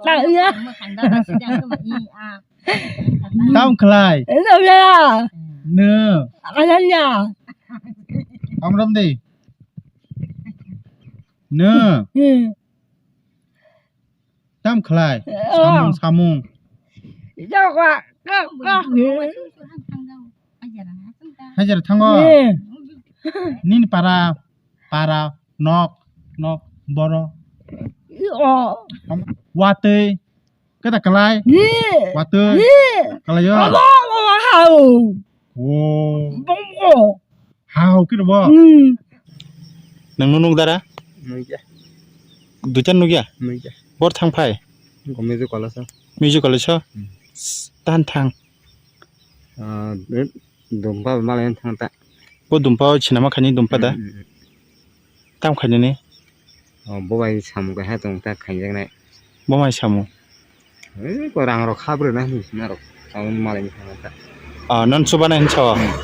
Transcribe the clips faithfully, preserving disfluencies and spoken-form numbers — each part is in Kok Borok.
Tangya. Tam khlai. Tangya. Nw. Akanya. Amram di. Nw. Hmm. Tam khlai. Oh. Samung, samung. Jaga. Hajar thango. Hmm. Nini para, para, nok, nok, boro. Oh. Watwi. Kata kalai. Ye. Watwi. Ye. Kalai yo. Abo, abo, hao. Oh. Bongo. Hao kiro bo. Hmm. Nang nunuk dara? Nukya. Duita nukya? Nukya. Bor thang phai? Music college o. Music college o? Hmm. Tan thang. Ah, eh, dumpa malai thang ta. Bo dumpa o sinama khani dumpa da? Hmm, hmm, hmm. Tam khainani? Oh, bo bai samung kaisa tong ta khainjaknai. Bo mai samung? Eh, ko rang rok khabrwi na hinwi sina rok. Samung malai ni thang ta. Ah, non chuba na hinwi sao? Hmm.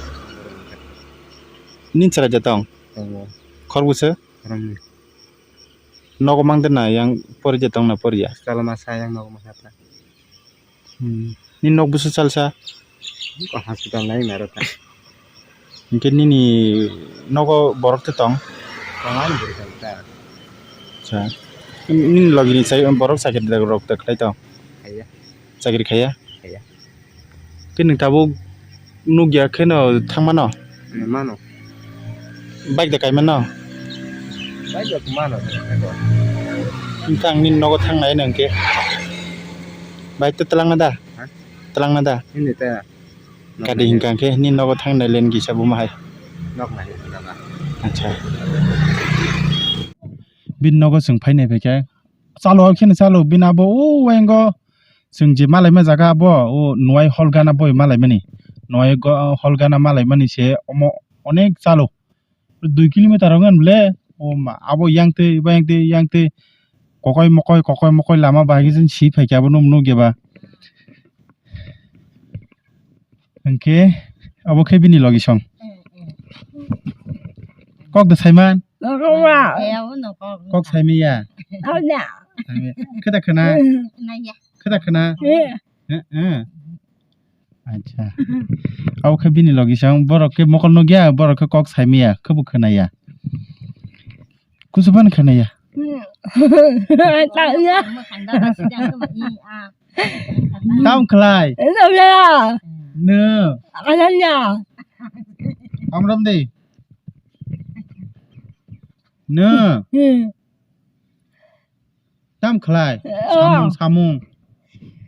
Nin chwrai de tong? Tongo. Khorbusa? Khoroknwi. Nogo mang de na yang pori de tong na poriya? Hostel o ma sa yang nogo ma sa ta. Hmm. Nini nok busu salsa? Ko hospital nai naro ta. Hinkhe nini nogo borok te tong? Tong ani borok tong ta. Acha. Nini logi ni sai borok chakri rok ta khlai tong? Khaiya. Chakri khaiya? Khaiya. Khe nwng tabuk nukya kheno thangmano? Mano. Bike da kaimano? Bike da mano. Hinkhe ang nini nogo thangnai nangkhe. Bike ta twlangna da? Ha? Twlangna da? Hindi ta. Gadi hinkha khe nini nogo thangnai len kisa buma hai. Nok nai hinwi jaga. Acha. Bini nogo chwng phainai phaikhe. Chalo kheno chalo bini abo o wayango. Chwng je malaima jaga abo, o Nwai Holgana boi malaimani. Nwai go-, Holgana malaimani se omo onek chalo. Dui kilometer wngkha bwle. O ma, abo yang twi, bo yang twi, yang twi. Kokoi mokoi, kokoi mokoi lama bahai khe chwng si phaikhe abo nuk, nukya ba. Hinkhe abo khe bini logi song. Kok da saiman? Kok saimaya? Saimaya. Khe da khna? Khe da khna? Eh, eh. Acha. Abo khe bini logi song, borok khe mokol nukya, borok khe kok saimaya, khe bo khwnaya. Kusu phano khwnaya. Tam khlai. Nw. Amram de. Nw. Tam khlai? Oh. Samung, samung.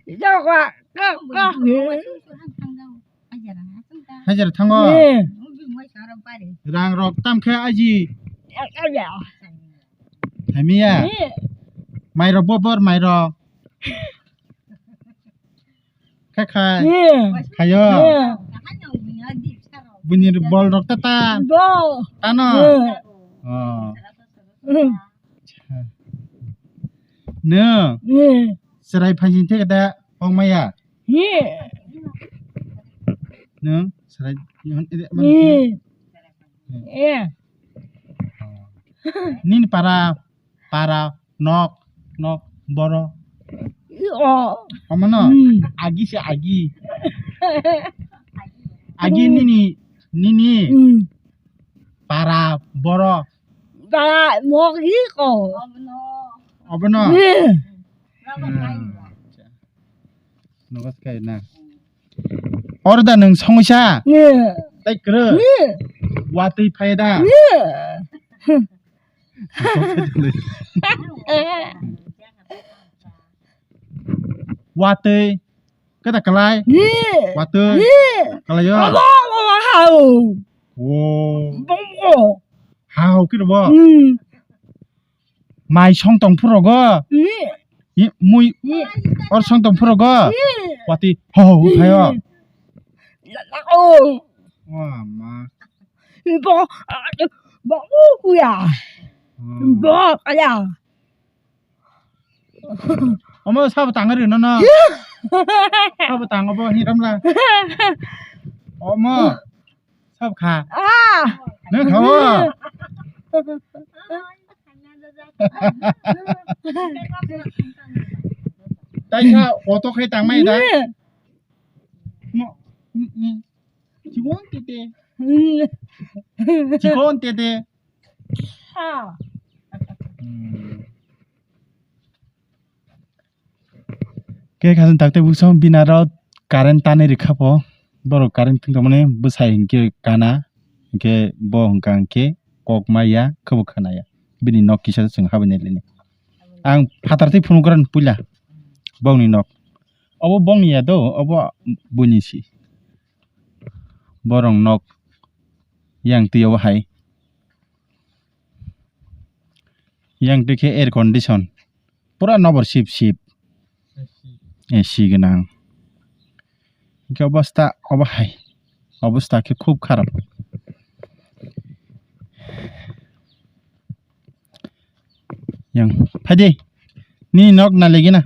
Jaga, ka, ka. Hajar thango? Eh. Rang rok tam khe aji? Aja. Hamya? Eh. Mai rok bo bor mai rok. Kha kha. Ye. Khayo. Ye. Buini bol rok ta ta. Bo. Tano. Ye. Oh. Mm. Nw. Ye. Chwrai phaising theke da ongmaya. Ye. Nw chwrai. Ye. Ye. Nini para. Para, nok, nok, boro. O. Omono? Hmm. Agi se agi. Agi nini, nini. Hmm. Para, boro. Para, nok, iko. Obono. Hmm. Hmm. Nogo se kai na. Oro da nwng songwisa? Ye. Tai kwrwi? Ye. Watwi phai da? Ye. Watwi. Kata kalai? Ye. Watwi. Ye. Kalai yo? Abo, abo, hao. Wo. Bongo. Hao kiri bo? Hmm. Mai song tong phuru rogo? Ye. Ye, mui. Ye. Or song tong phuru rogo? Ye. Watwi ho ho thayo. Ye. Oh. Wa ma. Bo, bo, kuya. Hmm. Bo, kaya. Omo sabo tangari no no. Ye. Sabo tango bo hiram la. Omo. Sab kha. Ah. Nang kha o. Taisa auto khai tangmai da. Mo, mm, mm. Chikon tete. Chikon tete. Hmm. Khe khasing takte bwsang bini aro current tanwi rwkha pho. Borok current thwng tongmani bwsai hinkhe kana, hinkhe bo hwnkha hinkhe kok maya, khwbo khwnaya. Bini nok kisa chwng habwi nailini. Ang phatar twi phunukran puila bongni nok. Obo bongni ya do, obo buini si. Borok nok yang twi obo hai. Yang twi khe air condition. Pura nobor sip sip. A C gwnang. Hwnkhe obosta obo hai. Obosta khe khub kharap. Yang phaidi. Nini nok na legina.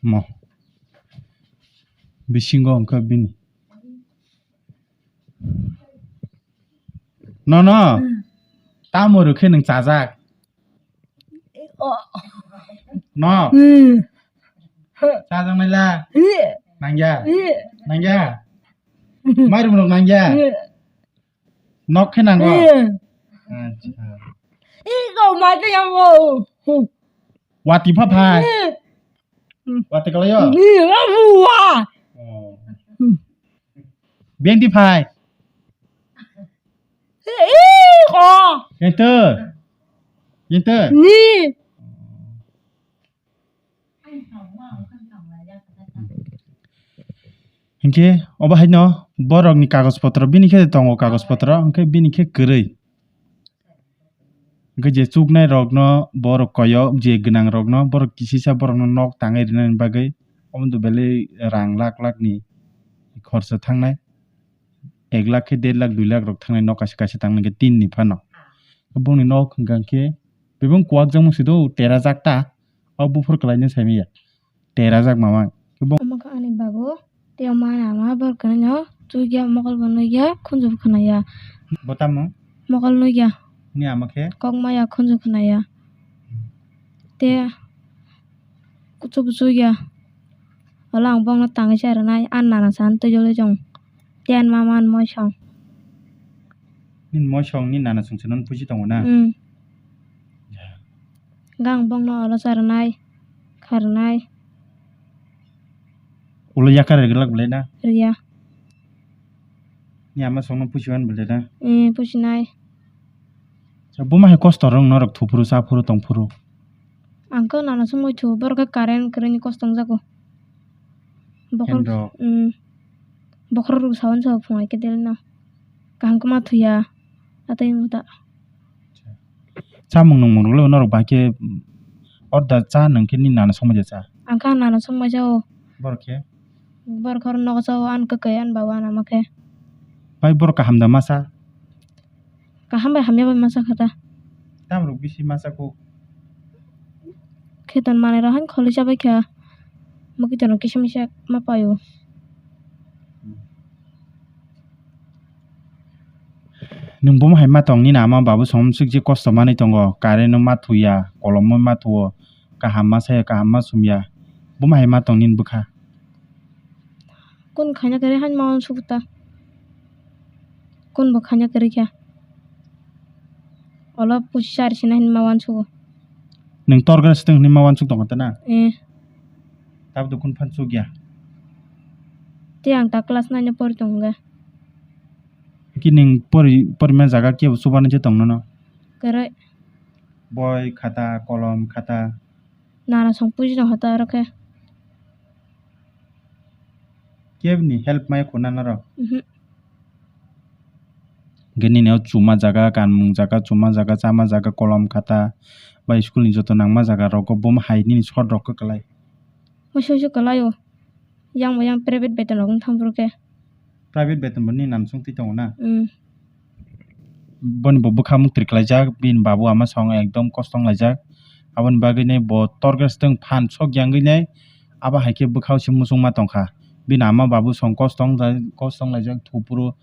Mo. Bisingo hwnkha bini. No, no. Hmm. Tamo rwkhe nwng chajak. Oh. No. Hmm. Chajak naila. Iya. Nangya. Iya. Nangya. Mairum rok nangya. Iya. Nok khe nango. Iya. Acha. Ih, kau mati yang mau. Wati pha phai. Iya. Wati kalayo. Iya, buah. Oh. Benti phai. Ih, kau. Ente. Ente. Ni. Hinkhe obo haino borokni kagoj potro, bini khe tongo kagoj potro, hinkhe bini khe kwrwi. Hinkhe je chuknai rokno borok koyok, je gwnang rokno borok kisisa borokno nok tangwi rwnani bagwi omono belai rang lakh lakh ni khorsa thangnai, ek lakh khe der lakh dui lakh rok thangnai nok kaisa kaisa tangna khe tin ni phano. Bongni nok hwnkha khe bebak kuwak jakmung se do, tera jak ta, o buphur kwlai no sai manya. Terajak mama. Omo khe ani babu, tei omo ani ama borok kwrwino chukya, mokol bo nukya, khunju bo khwnaya. Bo tamo? Mokol nukya. Ni ama khe? Kok maya, khunju khwnaya. Tei kuchuk bo chukya. Olo ang bokno tangwi cha rwnai, ani nana san twijlwi chong. Tei ani mama ani moisong. Nini moisong, nini nana songsa nono pusi tongo na? Hmm. Gang bongno olo cha rwnai, kha rwnai. Ulo yakar rwgwlak belai na? Rwya. Ni ama songno pusi mani belai na? Eh, pusinai. Sa buma hai kosto rwng norok thuphuru, chaphuru, tongphuru? Ang khe nana songmai thu, borok khe current kwrwini kosto wngjago. Bokhor, Hendrok. Hmm. Bokhorok sawan sa phungai khe delno. Kaham khe ma thuya. Atwi wngkha ta. Chamung nungmung rwgwlai norok bahai khe order cha nung khe nini nana songmai ja cha? Ang khe ang nana songmai cha o. Borok khe? Borok khe oro nogo cha o, ani kwkai ani babu ani ama khe. Bai borok kaham da ma cha? Kaham bai hamya bai ma cha kha ta. Tamrok bisi ma cha kho? Kheton manwi rok haino kholwi cha bai kha. Mwkhwtwino kisa misa ma pai o. Nwng bomo hai ma tong, nini ama babu song swk je kosto manwi tongo, current no ma thuya, kolom no ma thuo, kaham ma saya, kaham ma sumya, bomo hai ma tong nini bwkha? Kun khaina kwrwi haino ma uansuk ta? Kun bo khaina kwrwi kha? Olo pusi chari sina hinwi ma uansugo. Nwng torkra swtwng hinwi ma uansuk tongo ta na? Eh. Tabuk kun phan chukya? Tei ang ta class nine o pori tongo. Ki nwng pori, porima jaga kebo chubanai se tong nono? Kwrwi. Boi, khata, kolom, khata. Nana song puji tong kha ta aro khe. Kebni help mai khuna norok? Mhm. Hwnkhe nini o chuma jaga, kanmung jaga, chuma jaga, chama jaga, kolom, khata, bai school ni joto nangma jaga rogo bomo hai nini short rok kwklai. Muisu muisu kwlai o. Yang bo yang private beton rok wng thang phuru khe. Private beton bo nini nana song twi tongo na? Mm. Boni bo bwkha muktri kwlaijak, bini babu ama song ekdom kosto wng laijak. Aboni bagwi nai bo torkra swtwng phan sok yangwi nai, abo hai khe bwkha o se muchungma tongkha. Bini ama babu song kosto wng ja-, kosto wng laijak, thupuru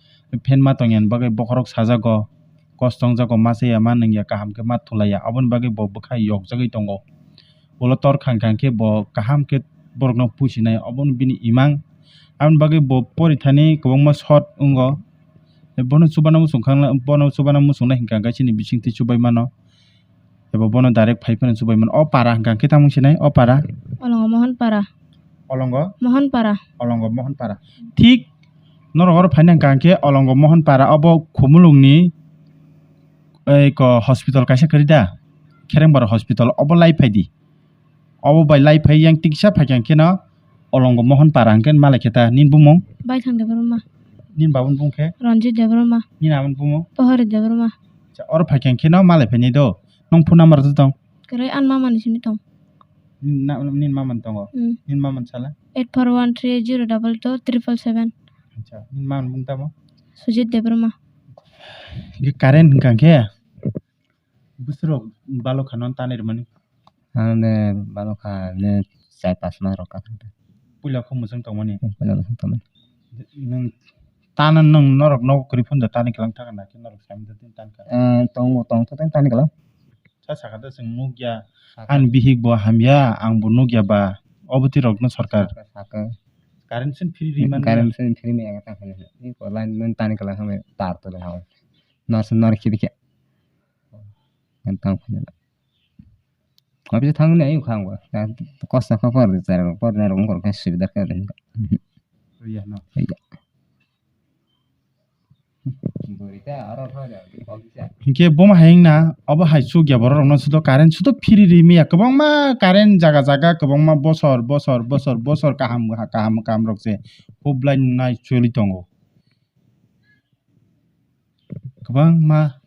phenma tongya ni bagwi bokhorok sajago, kosto wng jago, ma chaya ma nungya, kaham khe ma thulaiya, aboni bagwi bo bwkha yokjagwi tongo. Ulo tor khang khang khe bo kaham khe borokno pusinai, obono bini imang. Aboni bagwi bo porithani kwbangma short wngo. Bono chubana muchung khang, bono chubana muchungnai hwnkha khe chini bisingtwi chubai mano. Eba bono direct phai phano chubai mano. O para hwnkha khe tamo sinai, o para? Olongo Mohon para. Olongo? Mohon para. Olongo Mohon para. Thik norok oro phaina hwnkha khe Olongo Mohon para obo Khumulwngni, ei ko hospital kaisa kwrwi da? Kherengbaro hospital obo lai phai di. Obo bai lai phai yang tiksa phaikha kheno Olongo Mohon para hwnkhe malai khe ta nini bumung? Baithang Debbarma. Nini babuni bumung khe? Ranjit Debbarma. Nini amoni bumung? Pohori Debbarma. Acha, oro phaikha kheno malai phainai do. Nong phone number rwdi tong? Kwrwi ani mamani simi tong. Nini na-, nini mamani tongo? Hmm. Nini mamani sala? Eight four one three zero double two triple seven. Acha, nini mamani bumung tamo? Sujit Debbarma. Hwnkhe current hwnkha khe? Bwswrok balokha no tanwi rwmani? Ano de balokha ne char pas mas rok ka thang. Puila kho mwchang tongmani? Hmm, puila mwchang tongmani. Nwng tana nwng norok nogo kwrwi phano da tani kwlang thaka na khe norok sami da tini tani kwlang. Eh, tongo, tong thok tani kwlang. Sa sakha da chwng nukya. Sakha. Ani bihik bo hamya, ang bo nukya ba. Obo twi rok no sorkar. Sakha, sakha. Current sin free ri man. Current sin free me ang ta khani. Ni ko line man tani kwlang hamya tar to le hawa. Nor sin nor khibi khe. Ang tang phai na. Office thang ni ayung khang ba. Kosta kha por de chara por na rong kor kha subida kha de. Iya no. Iya. Bori ta aro kha ja office. Hinkhe boma hayung na obo hai chukya borok rok no sudo current sudo phiri ri miya kwbangma current jaga jaga kwbangma bosor bosor bosor bosor kaham kaham kaham rok se hub line nai choli tongo. Kwbangma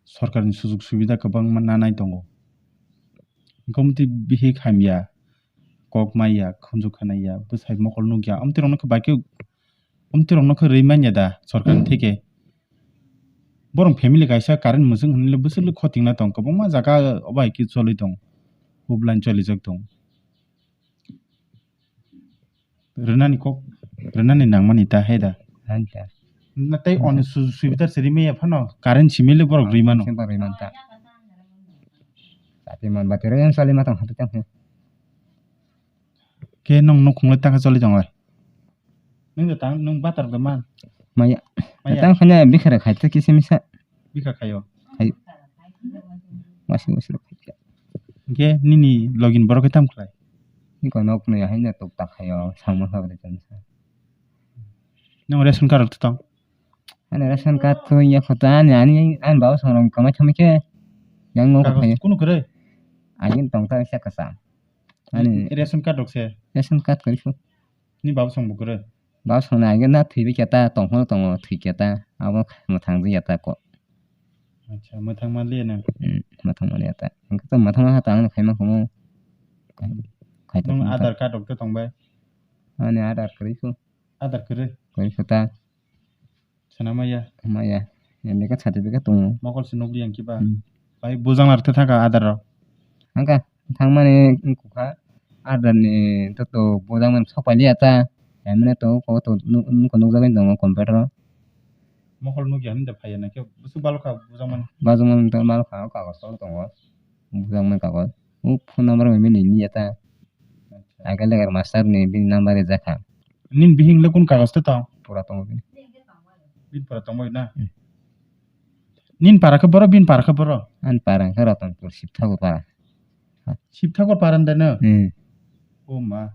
sorkarni sujuk subida kwbangma nanai tongo. Wngkha omtwi bihik hamya, kok maya, khunju khanaya, bwsai mokol nukya, omtwi rokno khe bai khe, omtwi rokno khe rwi manya da sorkarni theke? Borok family kaisa current mwchwng hwnwi le bwswk le khotingna tong, kwbangma jaga o bai khe choli tong, hub line cholijak tong. Rwnani kok, rwnani nangmani ta hai da? Hai da. Na tei oni su-, suibitar se rimaya phano current simi le borok rimano. Simi borok rimanta. Tapi man batero yang sali matang hatu tang. Ke nong nukhung le tangka choli tong lai. Nung da tang, nung batar da man. Maya. Maya. Tang khanya bikhara khai ta kisa misa. Bikha khayo. Hai. Wasi wasi rok khai. Hingke nini login borok khe tam khlai? Iko nok nui hai na tok tak khayo, samung kha bwrwi tong sa. Nang ration card rok tong? Ani ration card to ya khota ani, ani, ani baba songrong kamai thamai khe yang nok khayo. Kunu kwrwi? Agin tong ta kisa kasa. Ani ration card rok se? Ration card kwrwi kho. Ni baba song bo kwrwi? Baba song nai na thwi bi keta tong phano tongo, thwi keta. Abo mwthang di keta ko. Acha, mwthang ma liya nang? Hmm, mwthang ma liya ta. Hingke to mwthang ma ta ang khaima khumu. Khai ta. Nung Aadhaar card rok to tong bai? Ani Aadhaar kwrwi kho. Aadhaar kwrwi? Kwrwi kho ta. Sana maya? Maya. Yang deka certificate tongo. Mokol se nukli yang kiba? Hmm. Bai bujang lar te thaka Aadhaar rok? Hangka. Thangmani wngkha Aadhaar ni to, to bujang mani sok pai liya ta, emne to ko to nuk, nuk, nukjagwi tongo computer o. Mokol nukya hwnda phaiya nakhe bwswk balokha bujang mani? Bujang mani to balokha o kagoz o tongo, bujang mani kagoz. O phone number bai mili liya ta. Acha. Agile legar master ni bini number rijak kha. Nini bihik le kun kagoz te tong? Pura tongo bini. Bini pura tongbai na? Hmm. Nini para khe boro, bini para khe boro? Ani para khe Ratanpur Sibthakur para. Sibthakur para nda no? Hmm. O ma.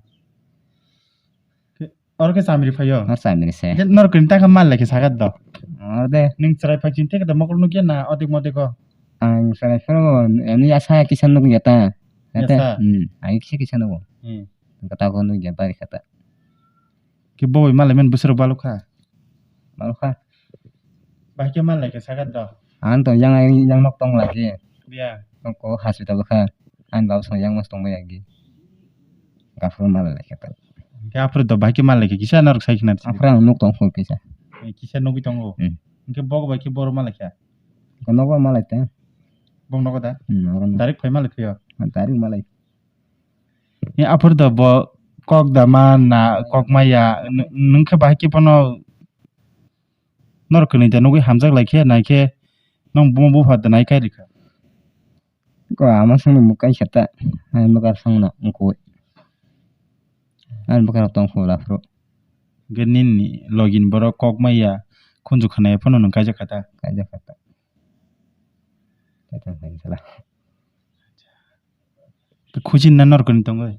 Ke, oro khe chamri phaio? Oro chamri se. Je norok ni ta khe mal lai khe sagat do. Oro de. Nung chwrai phai chin te khe da mokol nukya na odik modik o? Ang chwrai phano ani asa kisa nukya ta. Ate, yasa? Hmm, ai kisa kisa nugo. Hmm. Kata ko nukya bari kata. Ke bo bai malai man bwswrok balokha? Balokha. Bahai khe malai khe sagat do. Ang to yang, yang nok tong lai khe. Biya. Nok ko hospital kha. Ang baba song yang mas tong bai agi. Gafur malai lai khe ta. Ke aphuru do bahai khe malai khe kisa norok sai khna. Aphuru ang nok tong kho kisa. Eh, kisa nugwi tongo. Hmm. Ke bo bai khe boro malai kha? Ko nogo malai ta. Bong nogo da? Hmm, oro no. Direct phai malai phio? Ah, direct malai. Ni aphuru do bo kok dama na kok maya, nw-, nwng khe bahai khe phano norok kwnwi da nugwi hamjak lai khe, nai khe nong buma bupha da nai kai rikha. Ko ama songni muk kaisa ta, ani bwkar songno wngkui. Ani bwkar tong phuru aphuru. Hwnkhe nini login borok kok maya khunju khwnaya phano nwng kaijak kha ta. Kaijak kha ta. Kaijak kha ta. Khusi na norok ni tongwi?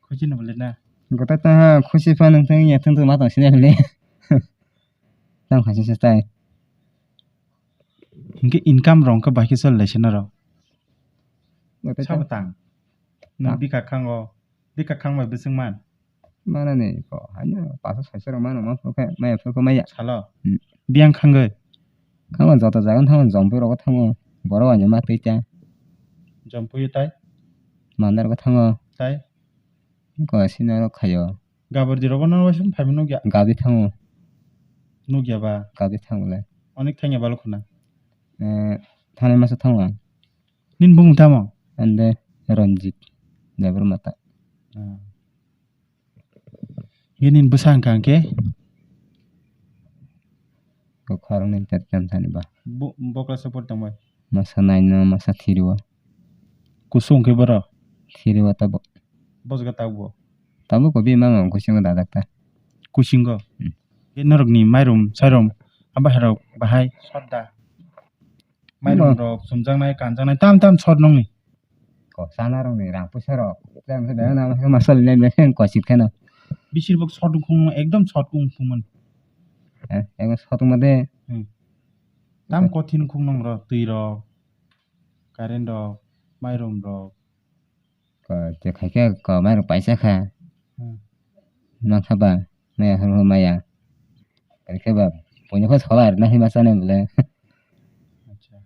Khusi ni bole na? Gota ta khusi pha nung thang ya thang ma tong sini bole. Tang khaisi se tai. Hingke income rong khe bahai khe choli lai se norok. Gota ta. Sabo tang. Nung bika khango, bika khang bai bising man. Manani ko, hanya paso saisa rok mano, ma phuru khe, maya phuru khe maya. Salo? Hmm. Biyang khangwi? Khango joto jaga thango, jompui rogo thango, borok wainwi ma twi ta. Jompui tai? Mandar rogo thango. Tai? Ko sina rok khayo. Gabur di rogo no waisung phai nukya? Gabi thango. Nukya ba? Gabi thango le. Onek thangya balo khuna. Eh, thanai masa thango ang. Nin bumung tamo? Ande Ranjit Debbarma ta. Ah. Nini bwsa hwnka hwnkhe? Kwkhwrangni tat kam thani ba. Bo-, bo class o pori tongbai? Masa nine o, masa three o. Kusu hwnkhe borok? Three o tabuk. Bosga tabuk bo? Tabuk ko bini mama kusingo dajak ta. Kusingo? Hmm. Khe norokni mairum sairum, abo hai rok bahai sot da? Mairum rok chumjaknai, kanjaknai, tam tam sot nongni? Ko sana rok ni rang puisa rok. Tei ang khe dana nama khe masal le me khe kochit kheno. Bisir bok sot wngkhung no ekdom sot wngkhung man. Eh, ekdom sot wngma de. Hmm. Tam kothin wngkhung nong rok, twi rok, current rok, mairum rok. Ko je khai khe ko mairum paisa kha. Hmm. Nang kha ba. Maya horo maya. Kari khe ba, puini khe sola rwna hima chana bole. Acha.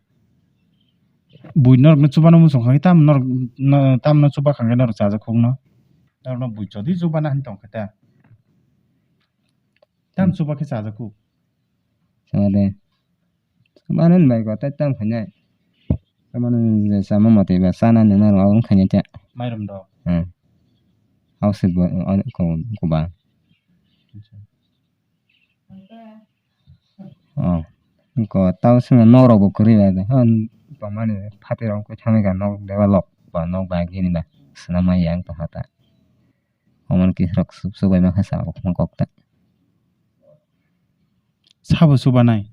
Bui norok no chubano muchung kha khe tam norok no, tam no chuba kha khe norok chajak khuk no. Norok no bui chodi chubana hin tong khe ta. Tam chuba khe chajak khuk. Chama de. Mano bai ko tai tam khainai. Mano je sama mate ba sana nang nang abo khainai ta. Mairum do. Hmm. Hausi bo ko ko ba. Acha. Oh. Ko tau sima nok rok bo kwrwi ba. Han pamani phati rok ko thamai ka nok deba lok ba nok ba gini ba. Sina mai yang to hata. Oman ki rok sub sub bai ma kha sa kok ta. Sabo chubanai?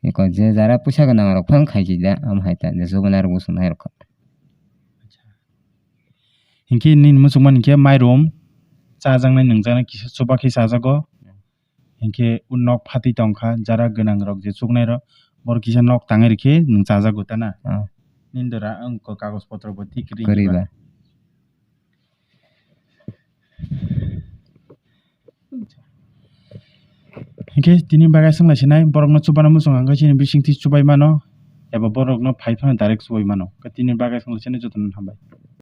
Eko je jara puisa gwnang rok phano khaiji da, amo hai ta je chubanai rok bo chwng nai rok kha. Hinkhe nini muchungmani hinkhe mairum chajaknai nungjaknai kisa chuba khe chajago. Hinkhe o nok phatwi tongkha, jara gwnang rok je chuknai rok, borok kisa nok tangwi rikhe nwng chajago ta na? Ah. Nini dora wng kagoj potro bo thik ring kwrwi ba. Hinkhe tini bagwi swng lai sinai, borokno chubana muchung ang khe chini bisingtwi chubai mano, eba borokno phai phano direct chubai mano. Khe tini bagwi swng lai sinai jotono hambai.